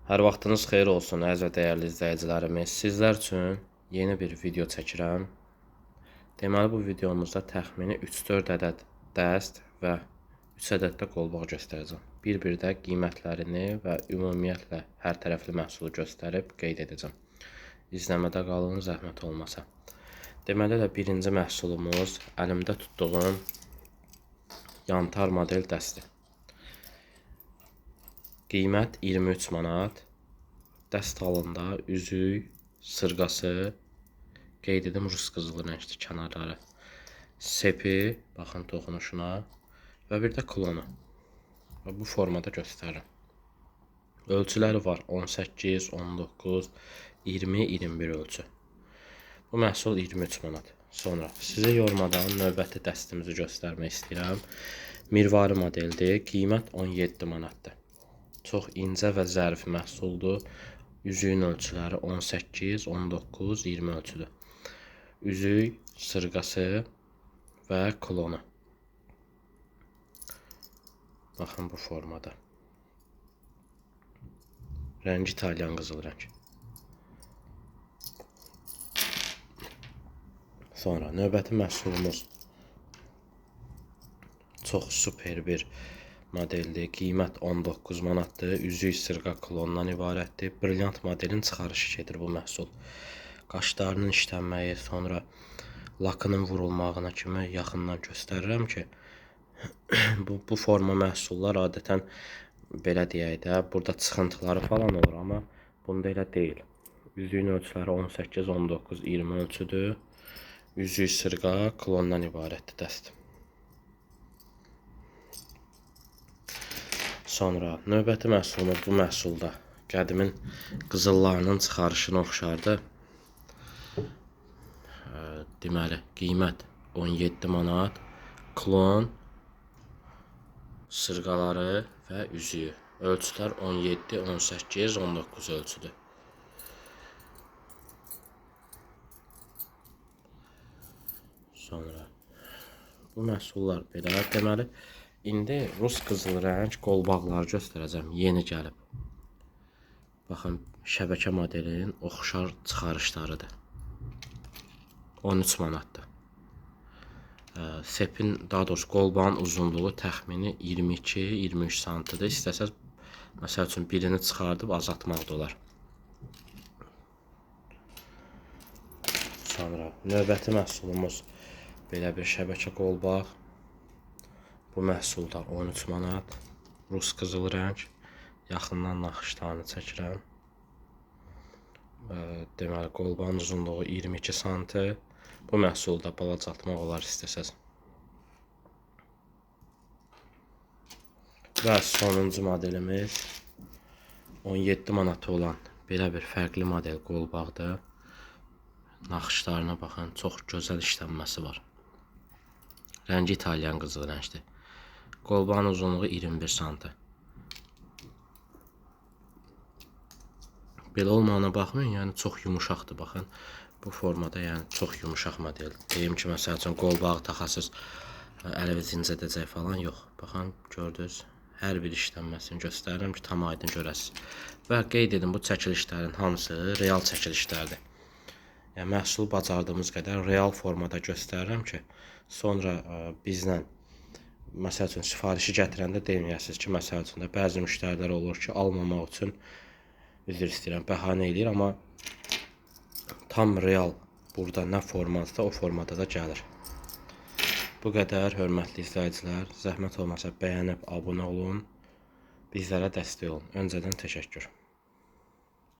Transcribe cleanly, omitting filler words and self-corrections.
Hər vaxtınız xeyir olsun əziz və dəyərli izləyicilərimiz. Sizlər üçün yeni bir video çəkirəm. Deməli bu videomuzda təxmini 3-4 ədəd dəst və 3 ədəd də qolbaq göstərəcəm. Bir-bir də qiymətlərini və ümumiyyətlə hər tərəfli məhsulu göstərib qeyd edəcəm. İzləmədə qalın, zəhmət olmasa. Deməli elə birinci məhsulumuz əlimdə tutduğum yantar model dəsti. Qiymət 23 manat. Dəst halında üzük, sırğası, qeyd edim rus qızılı rəngli kənarları. Sepi, baxın toxunuşuna və bir də klonu. Və bu formada göstərirəm. Ölçüləri var 18, 19, 20, 21 ölçü. Bu məhsul 23 manat. Sonra sizi yormadan növbəti dəstimizi göstərmək istəyirəm. Mirvari modeldir. Qiymət 17 manatdır. Çox incə və zərif məhsuldur. Üzüyün ölçüləri 18, 19, 20 ölçüdür. Üzük, sırğası və klonu. Baxın bu formada. Rəngi İtalyan qızıl rəng. Sonra növbəti məhsulumuz çox super bir modeldir. Qiymət 19 manatdır. Üzük, sırğa, klondan ibarətdir. Brilliant modelin çıxarışı gedir bu məhsul. Qaşlarının işlənməyi, sonra lakının vurulmağına kimi yaxından göstərirəm ki, bu forma məhsullar adətən belə deyək də, burada çıxıntıları falan olur, amma bunda elə deyil. Üzüyün ölçüləri 18, 19, 20 ölçüdür. Üzük, sırğa, klondan ibarətdir dəst. Sonra növbəti məhsulumuz bu məhsulda qədimin qızıllarının çıxarışına oxşardı. Deməli, qiymət 17 manat, klon, sırğaları və üzüyü. Ölçülər 17, 18, 19 ölçüdür. Sonra bu məhsullar belə. Deməli, indi rus qızıl rəng qolbaqları göstərəcəm. Yeni gəlib. Baxın, şəbəkə modelinin oxşar çıxarışlarıdır. 13 manatdır. Sepin, daha doğrusu qolbağın uzunluğu təxmini 22-23 santidir. İstəsəz, məsəl üçün birini çıxardıb azaltmaq da olar. Sonra növbəti məhsulumuz belə bir şəbəkə qolbaq. Bu məhsulda 13 manat, rus qızıl rəng, yaxından naxışlarını çəkirəm. Deməli, qolbağın uzunluğu 22 santi. Bu məhsulda balacaltmaq olar istəsəz. Və sonuncu modelimiz 17 manatı olan belə bir fərqli model qolbaqdır. Naxışlarına baxın, çox gözəl işlənməsi var. Rəngi İtalyan qızıl rəngdir. Qolbağın uzunluğu 21 santi. Belə olmağına baxmayın, yəni çox yumuşaqdır, baxın. Bu formada yəni çox yumuşaq model. Deyim ki, məsəl üçün qolbağı taxasız, əliniz incədəcək falan yox. Baxın, gördünüz, hər bir işlənməsini göstərirəm ki, tam aydın görəsiniz. Və qeyd edim, bu çəkilişlərin hamısı real çəkilişlərdir. Yəni məhsulu bacardığımız qədər real formada göstərirəm ki, sonra bizlə məsəl üçün sifarişi gətirəndə deməyəsiniz ki, məsəl üçün də bəzi müştərilər olur ki, almamaq üçün üzr istəyirəm, bəhanə eləyir, amma tam real burada nə formatda, o formada da gəlir. Bu qədər, hörmətli izləyicilər, zəhmət olmasa bəyənib abunə olun, bizlərə dəstək olun. Öncədən təşəkkür.